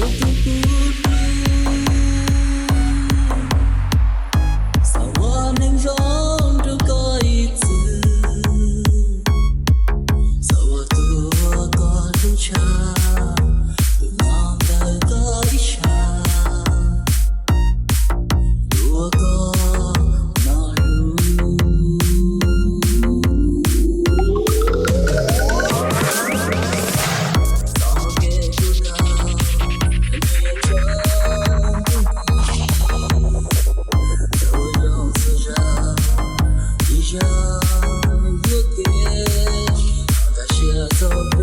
Tus tub hlub, xav ua neej zoo rau koj ib txwm, xav ua tus uas koj hlub tshaj, tus no ntawm koj ib sab, tus uas koj mos hlub. Txoj kev kuv tau, nws tshwm tus, txawm ua zoo txhua zaus, ib zaug yuam kev, nkag siab txog